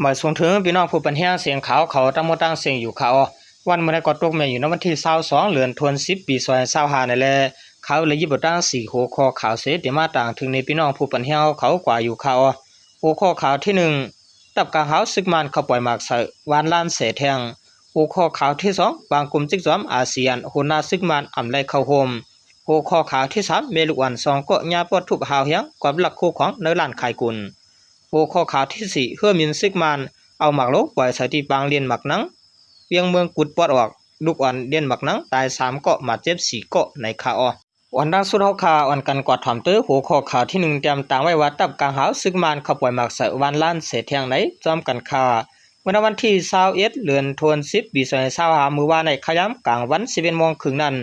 ມາສົ່ງເຖິງພີ່ນ້ອງຜູ້ປັນແຮງສຽງຂ່າວເຂົາທັງໝົດທັງເສັງຢູ່ຄ່າເນາະ. ວັນມື້ໃດກໍຕົກແມ່ນຢູ່ໃນວັນທີຊາວສອງ ເດືອນທວນສິບ ປີສອງພັນຊາວຫ້ານີ້ແຫຼະ. ເຂົາເລີຍຍິບເອົາຕັ້ງສີ່ຫົວຂໍ້ຂ່າວເສ ທີ່ມາຕາງເຖິງໃນພີ່ນ້ອງຜູ້ປັນແຮງເຂົາກວ່າຢູ່ຄ່າເນາະ. ຫົວຂໍ້ຂ່າວທີໜຶ່ງ ທັບກາງຫາວຊຶກມານເຂົ້າປ່ອຍໝາກໃສ່ວານລ້ານແສແທ່ງ. ຫົວຂໍ້ຂ່າວທີສອງ ບາງກຸ່ມຈິກຈອມອາຊຽນ ຫົວໜ້າຊຶກມານອຳໄລ່ເຂົ້າຮ່ວມ. ຫົວຂໍ້ຂ່າວທີສາມ ແມ່ລູກອ່ອນສອງເກາະຍາມປອດທຸບຫາວແຮງກັບລັກໂຄຂອງໃນຮ້ານຂາຍກຸນ. ຫົວຂໍ້ຂ່າວທີສີ່ ເຮືອມິນຊຶກມານເອົາໝາກໂລງປ່ອຍໃສ່ທີ່ປາງເລນໝາກໜັງ ວຽງເມືອງກຸດປອດອອກ, ລູກອ່ອນເລນໝາກໜັງຕາຍສາມເກາະ ບາດເຈັບສີ່ເກາະໃນຄ່າເນາະ. ອັນດັ່ງສຸດເຮົາຄ່າ ອັນກັນກວາດຖອມເຕີ ຫົວຂໍ້ຂ່າວທີໜຶ່ງ ຕຽມຕາງໄວ້ວ່າ ທັບກາງຫາວຊຶກມານເຂົ້າປ່ອຍໝາກໃສ່ວານລ້ານແສແທ່ງໃນ ພ້ອມກັນຄ່າ. ເມື່ອໃນວັນທີຊາວເອັດ ເດືອນທວນສິບ ປີສອງພັນຊາວຫ້າ ມື້ວານໃນ ຂະຫວ່າງກາງວັນສິບເອັດໂມງເຄິ່ງນັ້ນ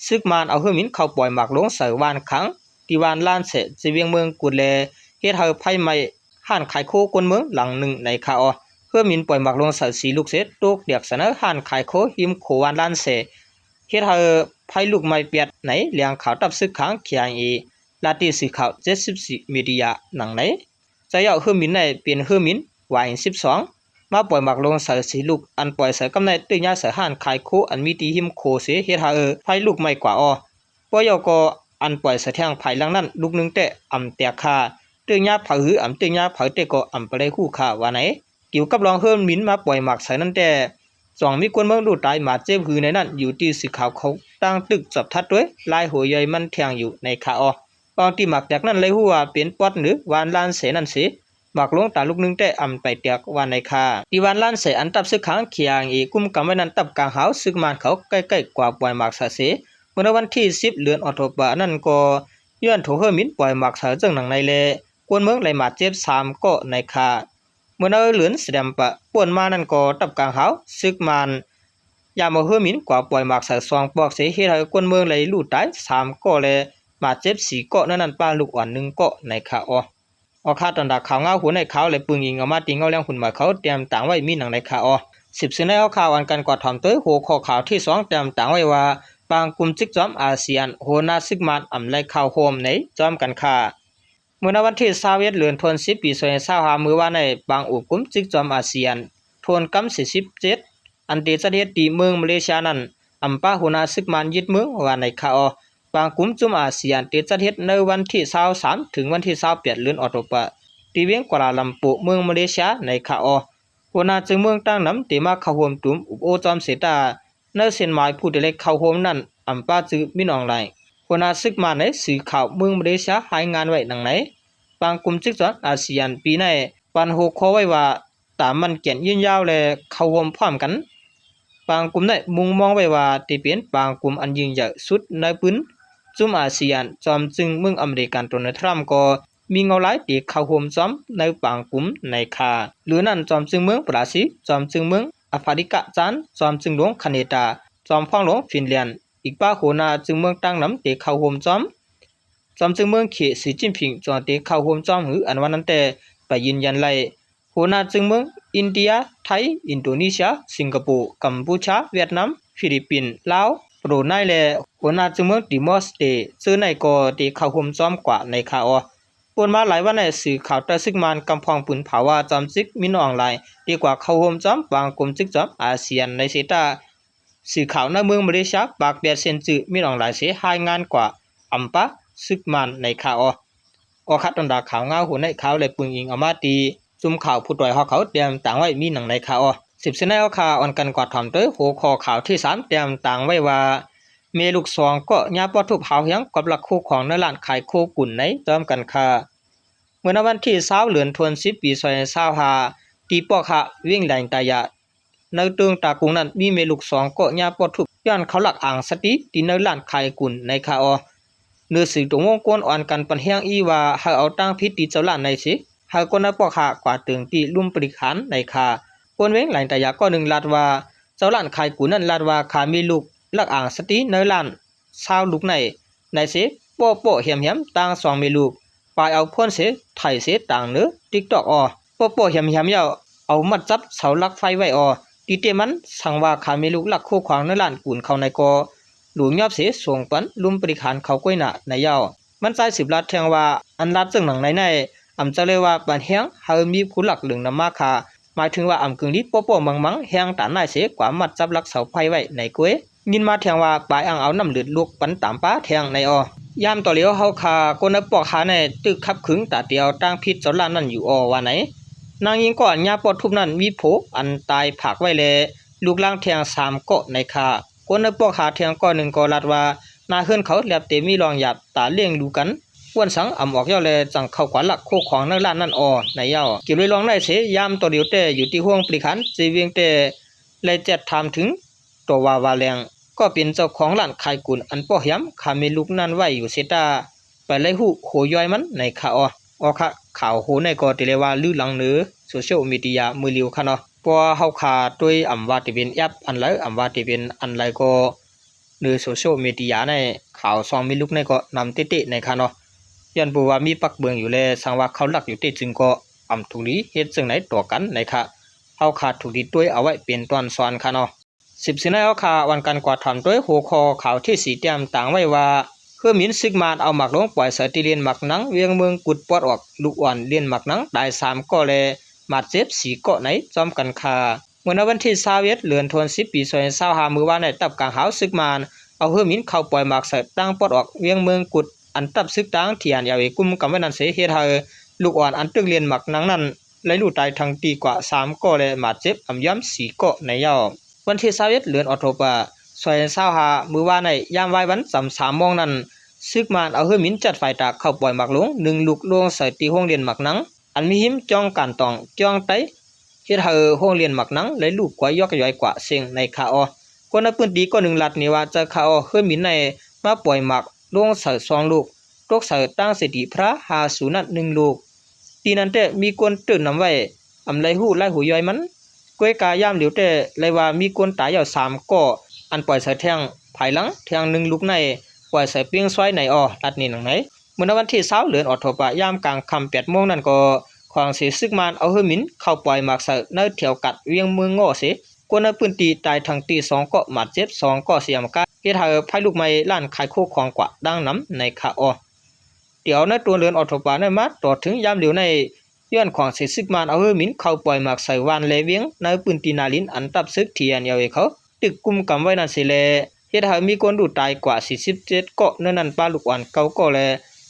ຊຶກມານເອົາເຮືອມິນເຂົ້າປ່ອຍໝາກໂລງໃສ່ວານຂັງ ທີ່ວານລ້ານແສ ທີ່ວຽງເມືອງກຸດ ແລະ ເຮັດໃຫ້ໄຟໄໝ້ຮ້ານຂາຍໂຄຄົນເມືອງຫຼັງໜຶ່ງໃນຄ່າເນາະ. ເຮືອມິນປ່ອຍໝາກໂລງໃສ່ສີ່ລູກເສ ຕົກແຕກໃສ່ໃນຮ້ານຂາຍໂຄຮິມໂຂວານລ້ານແສ ເຮັດໃຫ້ໄຟລຸກໄໝ້ປຽດໃນ ແຫຼ່ງຂ່າວທັບຊຶກຂາງ KIA ລາຍງານທີ່ສື່ຂ່າວເຈັດສິບສີ່ Media ດັ່ງໃດ. ໃຈເຫຍົາເຮືອມິນໃນເປັນເຮືອມິນ Y ສິບສອງ ມາປ່ອຍໝາກໂລງໃສ່ສີ່ລູກ ອັນປ່ອຍໃສ່ກັບໃນ ຕື່ຍາໃສ່ຮ້ານຂາຍໂຄ ອັນມີທີ່ຮິມໂຂເສ ເຮັດໃຫ້ໄຟລຸກໄໝ້ກວ່າເນາະ. ບໍ່ເຫຍົາກໍອັນປ່ອຍໃສ່ແທ່ງພາຍຫຼັງນັ້ນ ລູກໜຶ່ງແຕ່ອຳແຕກຄ່າ ຕື່ຍາໃຜຫື ອຳຕື່ຍາໃຜແຕ່ກໍອຳບໍ່ໄດ້ຮູ້ຄ່າວ່າໃນ. ກ່ຽວກັບເລື່ອງເຮືອມິນມາປ່ອຍໝາກໃສ່ນັ້ນແຕ່ ຈອງມີຄົນເມືອງຮູ້ຕາຍບາດເຈັບຫືໃນນັ້ນ ຢູ່ທີ່ສື່ຂ່າວເຂົາຕັ້ງຕຶກສອບຖາມໂດຍລາຍຫົວໃຫຍ່ມັນແທ່ງຢູ່ໃນຄ່າເນາະ. ອອກທີ່ໝາກແຕກນັ້ນ ໄດ້ຮູ້ວ່າເປັນປອດໜືອວານລ້ານແສນັ້ນເສ ໝາກໂລງຕາລູກໜຶ່ງແຕ່ອຳໄປແຕກວ່າໃນຄ່າ. ທີ່ວານລ້ານແສ ອັນທັບຊຶກຂາງ KIA ກຸມກຳໄວ້ນັ້ນ ທັບກາງຫາວຊຶກມານເຂົາໃກ້ໆກວ່າປ່ອຍໝາກໃສ່ເສ. ເມື່ອໃນວັນທີສິບ ເດືອນອອກໂທບານັ້ນກໍ ຍ້ອນຖືກເຮືອມິນປ່ອຍໝາກໃສ່ເຊິ່ງໜັງໃນ ແລະ ຄົນເມືອງໄດ້ບາດເຈັບສາມເກາະໃນຄ່າ. ເມື່ອໃນເດືອນສະແດມປະ ປົນມານັ້ນກໍ ທັບກາງຫາວຊຶກມານ ຍາມເອົາເຮືອມິນກວ່າປ່ອຍໝາກໃສ່ສອງປອກເສ ເຮັດໃຫ້ຄົນເມືອງໄດ້ຮູ້ຕາຍສາມເກາະ ແລະ ບາດເຈັບສີ່ເກາະ ໃນນັ້ນປະລູກອ່ອນໜຶ່ງເກາະໃນຄ່າເນາະ. ເອົາຄ່າ ຕອນດາຂ່າວງາວຫົວໃນຂ່າວ ແລະ ປຶງອີງເອົາມາຕີເງົາແລງຫຸ່ນໝາຍເຂົາ ຕຽມຕາງໄວ້ມີຫຍັງໃນຄ່າເນາະ. ສິບເຊີນໃນເອົາຂ່າວ ອັນກັນກວາດຖອມໂດຍຫົວຂໍ້ຂ່າວທີສອງ ຕຽມຕາງໄວ້ວ່າ ບາງກຸ່ມຈິກຈອມອາຊຽນ ຫົວໜ້າຊຶກມານອຳໄລ່ເຂົ້າຮ່ວມໃນ ພ້ອມກັນຄ່າ. ເມື່ອໃນວັນທີຊາວເອັດ ເດືອນທວນສິບ ປີສອງພັນຊາວຫ້າ ມື້ວານໃນ ບາງອົບກຸມຈິກຈອມອາຊຽນ ໂທນກຳສີ່ສິບເຈັດ ອັນໄດ້ຈັດເຮັດທີ່ເມືອງມາເລເຊຍນັ້ນ ອຳປະຫົວໜ້າຊຶກມານຍຶດເມືອງວ່າໃນຄ່າເນາະ. ບາງກຸ່ມຈຸ່ມອາຊຽນໄດ້ຈັດເຮັດໃນວັນທີຊາວສາມ ເຖິງວັນທີຊາວແປດ ເດືອນອອກໂທບາ ທີ່ວຽງກວາລາລຳປູ ເມືອງມາເລເຊຍໃນຄ່າເນາະ. ຫົວໜ້າເຊິ່ງເມືອງຕ່າງນຳໄດ້ມາເຂົ້າຮ່ວມປະຊຸມອົບໂອ້ຈອມເສຍຕາ ໃນເສັ້ນໝາຍຜູ້ທີ່ໄດ້ເຂົ້າຮ່ວມນັ້ນ ອຳປະຊື່ ມິນ ອອງ ລາຍ ຫົວໜ້າຊຶກມານໃນ ສື່ຂ່າວເມືອງມາເລເຊຍ ລາຍງານໄວ້ດັ່ງໃດ. ບາງກຸ່ມຈິກຈອມອາຊຽນປີໃນ ປັນຫົວຂໍ້ໄວ້ວ່າ ຕາມໝັ້ນແກ່ນຍືນຍາວ ແລະ ເຂົ້າຮ່ວມພ້ອມກັນ. ບາງກຸ່ມໃນມຸງມອງໄວ້ວ່າ ໄດ້ເປັນບາງກຸ່ມອັນຍິ່ງໃຫຍ່ສຸດໃນປຶ້ມຈຸ່ມອາຊຽນ. ຈອມຈຶ່ງເມືອງອາເມລິກັນ ໂດນັລ ທຣຳ ກໍມີເງົາລາຍໄດ້ເຂົ້າຮ່ວມຈອມໃນບາງກຸ່ມໃນຄ່າ. ຫຼືນັ້ນ ຈອມຈຶ່ງເມືອງບຣາຊິລ, ຈອມຈຶ່ງເມືອງອາຟຣິກາຈານ, ຈອມຈຶ່ງຫຼວງຄາເນດາ, ຈອມພວງຫຼວງຟິນແລນ, ອີກປະຫົວໜ້າຈຶ່ງເມືອງຕ່າງນຳໄດ້ເຂົ້າຮ່ວມຈອມ. ຈອມຈຶ່ງເມືອງເຂດ ສີຈິ້ນຜິງ ຈອງໄດ້ເຂົ້າຮ່ວມຈອມ ຫຼື ອັນວ່ານັ້ນແຕ່ໄປຢືນຢັນໄດ້. ຫົວໜ້າຈຶ່ງເມືອງອິນເດຍ, ໄທ, ອິນໂດເນເຊຍ, ສິງກະໂປ, ກຳປູຊາ, ຫວຽດນາມ, ຟີລິບປິນ, ລາວ, ບຣູໄນ ແລະ ຫົວໜ້າຈຶ່ງເມືອງຕີມໍສະເຕ ເຈີໃນກໍໄດ້ເຂົ້າຮ່ວມຈອມກວ່າໃນຄ່າເນາະ. ປົນມາຫຼາຍວັນໃນ ສື່ຂ່າວໃຕ້ຊຶກມານກຳພອງປືນເຜົາວ່າ ຈອມຈິກ ມິນ ອອງ ລາຍ ໄດ້ກວ່າເຂົ້າຮ່ວມຈອມບາງກຸ່ມຈິກຈອມອາຊຽນໃນເສຍຕາ ສື່ຂ່າວໃນເມືອງມາເລເຊຍ ປາກແປດເຊັນຈື່ ມິນ ອອງ ລາຍ ເສ ລາຍງານກວ່າອຳປະຊຶກມານໃນຄ່າເນາະ. ເອົາຄ່າ ຕອນດາຂ່າວງາວຫົວໃນຂ່າວ ແລະ ປຶງອີງເອົາມາຕີ ຊຸມຂ່າວຜູ້ຕ່ອຍຮອກເຂົາ ຕຽມຕາງໄວ້ມີຫຍັງໃນຄ່າເນາະ. ສິບເຊີນໃນເອົາຂ່າວ ອັນກັນກວາດຖອມໂດຍຫົວຂໍ້ຂ່າວທີສາມ ຕຽມຕາງໄວ້ວ່າ ແມ່ລູກສອງເກາະຍາມປອດທຸບຫາວແຮງກັບລັກໂຄຂອງໃນຮ້ານຂາຍໂຄກຸນໃນ ພ້ອມກັນຄ່າ. ເມື່ອໃນວັນທີຊາວ ເດືອນທວນສິບ ປີສອງພັນຊາວຫ້າ ທີ່ປອກຫ້າ ວຽງລານຕາຢາ ໃນເຕີງຕາກຸງນັ້ນ ມີແມ່ລູກສອງເກາະຍາມປອດທຸບ ຍ້ອນເຂົາລັກອາງສະຕິທີ່ໃນຮ້ານຂາຍກຸນໃນຄ່າເນາະ. ເນື້ອສື່ຕົວວົງກ້ນອ່ອນກັນປັນແຮງອີ່ວ່າ ໃຫ້ເອົາຕັ້ງຜິດທີ່ເຈົ້າຮ້ານໃນເສ ໃຫ້ຄົນໃນປອກຫ້າກວາດເຕີງທີ່ລຸ່ມບໍລິການໃນຄ່າ. ຄົນວຽງລານຕາຢາກ້ອນໜຶ່ງລາດວ່າ ເຈົ້າຮ້ານຂາຍກຸນນັ້ນລາດວ່າ ຂ້າແມ່ລູກລັກອາງສະຕິໃນຮ້ານຊາວລູກໃນ ໃນເສ ເປາະໆແຮມໆ ຕ່າງສອງແມ່ລູກ ປາຍເອົາໂພນເສ ໄຖເສຕາງເນີ ຕິກຕອກ ເນາະ ເປາະໆແຮມໆ ເອົາມັດຈັບເສົາຫຼັກໄຟໄວ້ ເນາະ ຕິເຕະມັນ ສັງວ່າຂ້າແມ່ລູກລັກໂຄຂອງໃນຮ້ານກຸນເຂົາໃນກໍ ຫຼູຍອບເສ ສົ່ງປັນລຸ່ມບໍລິການເຂົາກ້ອຍໜ້າໃນເຍົາະ. ມັນໃຊ້ສືບລາດແທງວ່າ ອັນລາດເຊິ່ງໜັງໃນໃນ ອຳຈະເລີຍວ່າປັນແຮງ ໃຫ້ມີຜູ້ລັກເລິງນຳມາຄ່າ ໝາຍເຖິງວ່າອຳກຶງລີປ້ໍ້ໆມັງໆ ແຮງຕານາຍເສ ກວ່າມັດຈັບລັກເສົາໄຟໄວ້ໃນກວຍ. ຍິນມາແທງວ່າປາຍອ່າງເອົານ້ຳເລືອດລຸກປັນຕາມປາແທງໃນອໍ. ຍາມຕໍ່ຫຼຽວເຮົາຂ້າຄົນໃນປອກຫາໃນຕຶກຂັບຂຶງຕາເຕີເອົາຕາງຜິດເຈົ້າລ້ານນັ້ນຢູ່ອໍວ່າໃນ. ນາງຍິງກໍອັນຍາປອດທຸບນັ້ນມີໂຜອັນຕາຍຝາກໄວ້ແລ ລູກລາງແທງສາມເກາະໃນຂ້າ. ຄົນໃນປອກຫາແທງເກາະໜຶ່ງກໍລາດວ່າ ໜ້າເຮືອນເຂົາແລບເຕັມມີລອງຢາບຕາລ້ຽງດູກັນ ວ່ານສັງອຳອອກເຍົາແລຈັ່ງເຂົ້າກວາດລັກໂຄຂອງໃນລ້ານນັ້ນອໍໃນເຍົາ. ກ່ຽວດ້ວຍລອງໄດ້ເສ ຍາມຕໍ່ຫຼຽວແຕ່ຢູ່ທີ່ຫ້ອງບໍລິຫານເຈວຽງແຕ່ ໄດ້ແຈັດຖາມເຖິງ ຕົວວ່າວາແລງ ກໍເປັນເຈົ້າຂອງຮ້ານຂາຍກຸນອັນປ້ອແຮມຂ້າແມ່ລູກນັ້ນໄວ້ຢູ່ເສຍຕາ ໄປໄລ່ຮູ້ໂຫຍ້ອຍມັນໃນຂ້າອໍ. ອໍ ຂ່າວໂຫໃນກໍເຕເລວ່າລືຫຼັງເໜີໂຊຊຽວເມດີຍາມື້ຫຼຽວຂ້າເນາະ ເພາະວ່າເຮົາຂ້າໂດຍອຳວ່າເຕເປັນແອັບອັນໃດ ອຳວ່າເຕເປັນອັນໃດກໍເໜີໂຊຊຽວເມດີຍາໃນ ຂ່າວຊ່ອງເມລູກໃນກໍນຳເຕະໆໃນຂ້າເນາະ ຍ້ອນບໍ່ວ່າມີປັກເບິ່ງຢູ່ແລ ສັງວ່າເຂົາລັກຢູ່ເຕະຈຶ່ງກໍອຳທຸກດີເຮັດຈັ່ງໃດຕໍ່ກັນໃນຂ້າ. ເຮົາຂ້າທຸກດີໂດຍເອົາໄວ້ເປັນຕອນສອນຂ້າເນາະ. ສິບສີ່ໃນເຮົາຂ້າວັນກັນກວ່າຖາມໂດຍຫົວຂໍ້ຂ່າວທີສີ່ຕຽມຕາງໄວ້ວ່າ ເຮືອໝິນຊຶກມານເອົາໝາກຫຼົງປ່ອຍໃສ່ທີ່ລຽນໝາກໜັງ ວຽງເມືອງກຸດ ປອດອອກລູກອ່ອນລຽນໝາກໜັງຕາຍສາມເກາະ ແລະ ບາດເຈັບສີ່ເກາະໃນ ພ້ອມກັນຄ່າ. ເມື່ອໃນວັນທີຊາວເອັດ ເດືອນທັນວາ ປີສອງພັນຊາວຫ້າ ມື້ວານໃນ ຕັບກາງຫາວຊຶກມານເອົາເຮືອໝິນເຂົ້າປ່ອຍໝາກໃສ່ທາງປອດອອກວຽງເມືອງກຸດ ອັນທັບຊຶກທາງ ທີເອັນແອລເອ ກຸມກຳໄວ້ນັ້ນເສ ເຮັດໃຫ້ລູກອ່ອນອັນຕຶກລຽນໝາກໜັງນັ້ນ ໄດ້ລູກຕາຍທັງຕີກວ່າສາມເກາະ ແລະ ບາດເຈັບອຳຍອມສີ່ເກາະໃນເຍົາ. ວັນທີຊາວເອັດ ເດືອນອອກໂທບາ ສອງພັນຊາວຫ້າ ມື້ວານໃນ ຍາມວາຍວັນສ່ຳສາມໂມງນັ້ນ ຊຶກມານເອົາເຮືອໝິນຈັດໄຟຕາເຂົ້າປ່ອຍໝາກຫຼົງໜຶ່ງລູກລົງໃສ່ທີ່ໂຮງລຽນໝາກໜັງ ອັນມີຮິມຈອງການຕອງ ຈຽງໄຕ ເຮັດໃຫ້ໂຮງລຽນໝາກໜັງໄດ້ລູກກວາຍຢອກຢອຍກວ່າເສັງໃນຄ່າອໍ. ຄົນໃນພື້ນທີ່ກໍໜຶ່ງລັດນີ້ວ່າ ເຈົ້າຄ່າອໍ ເຮືອໝິນໃນມາປ່ອຍໝາກລົງໃສ່ສອງລູກ ຕົກໃສ່ທາງສະຕິພະຣາຫ້າສູນນັ້ນໜຶ່ງລູກ. ທີ່ນັ້ນແທ້ມີຄົນຕື່ນນຳໄວ້ ອຳໄລຮູ້ລາຍຫູຍຢອຍມັນ ກ້ວຍກາຍາມຫຼຽວແຕ່ໄລວ່າມີຄົນຕາຍເຍົາສາມເກາະ ອັນປ່ອຍໃສ່ແທງ ພາຍຫຼັງແທງໜຶ່ງລູກໃນ ປ່ອຍໃສ່ເປັງຊອຍໃນອໍ ລັດນີ້ໜັງໃນ. ເມື່ອໃນວັນທີຊາວ ເດືອນອອກໂທບາ ຍາມກາງຄ່ຳແປດໂມງນັ້ນກໍ ຂວາງເສຊຶກມານເອົາເຮືອໝິນເຂົ້າປ່ອຍໝາກໃສ່ໃນແຖວກັດວຽງເມືອງງໍ້ເສ ຄົນໃນພື້ນທີ່ຕາຍທັງຕີສອງເກາະ ບາດເຈັບສອງເກາະເສອຳກາ ເຮັດໃຫ້ໄຟລຸກໄໝ້ຮ້ານຂາຍໂຄຂອງກວ່າດັ່ງນຳໃນຄ່າອໍ. ດຽວໃນໂຕເດືອນອອກໂທບາໃນມາຕໍ່ເຖິງຍາມຫຼຽວໃນ ຍ້ອນຂວາງເສຊຶກມານເອົາເຮືອໝິນເຂົ້າປ່ອຍໝາກໃສ່ວານ ແລະ ວຽງໃນພື້ນທີ່ນາລິນ ອັນທັບຊຶກ ທີເອັນແອລເອ ເຂົາຕຶກກຸມກຳໄວ້ນັ້ນເສແລ ເຮັດໃຫ້ມີຄົນລູກຕາຍກວ່າສີ່ສິບເຈັດເກາະ ໃນນັ້ນປາລູກອ່ອນເກົ້າເກາະ ແລະ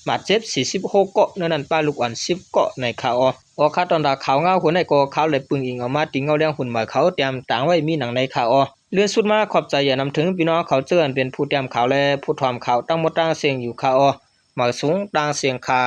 ບາດເຈັບສີ່ສິບຫົກເກາະ ໃນນັ້ນປາລູກອ່ອນສິບເກາະໃນຄ່າອໍ. ອອກຂ່າວຕອນດາຂ່າວງາວຫົວໃນກໍຂ່າວໄດ້ປຶງອີງເອົາມາຕິງເງົາແລງຫຸນໝາຍເຂົາຕຽມຕາງໄວ້ມີໜັງໃນຄ່າອໍ. ເລື່ອນສຸດມາຂອບໃຈຢ່ານຳເຖິງພີ່ນ້ອງເຂົາເຈີ່ອ ອັນເປັນຜູ້ຕຽມຂ່າວ ແລະ ຜູ້ຖອມຂ່າວທັງໝົດທັງເສັງຢູ່ຄ່າອໍ. ໝາຍສູງຕ່າງເສັງຄ່າ.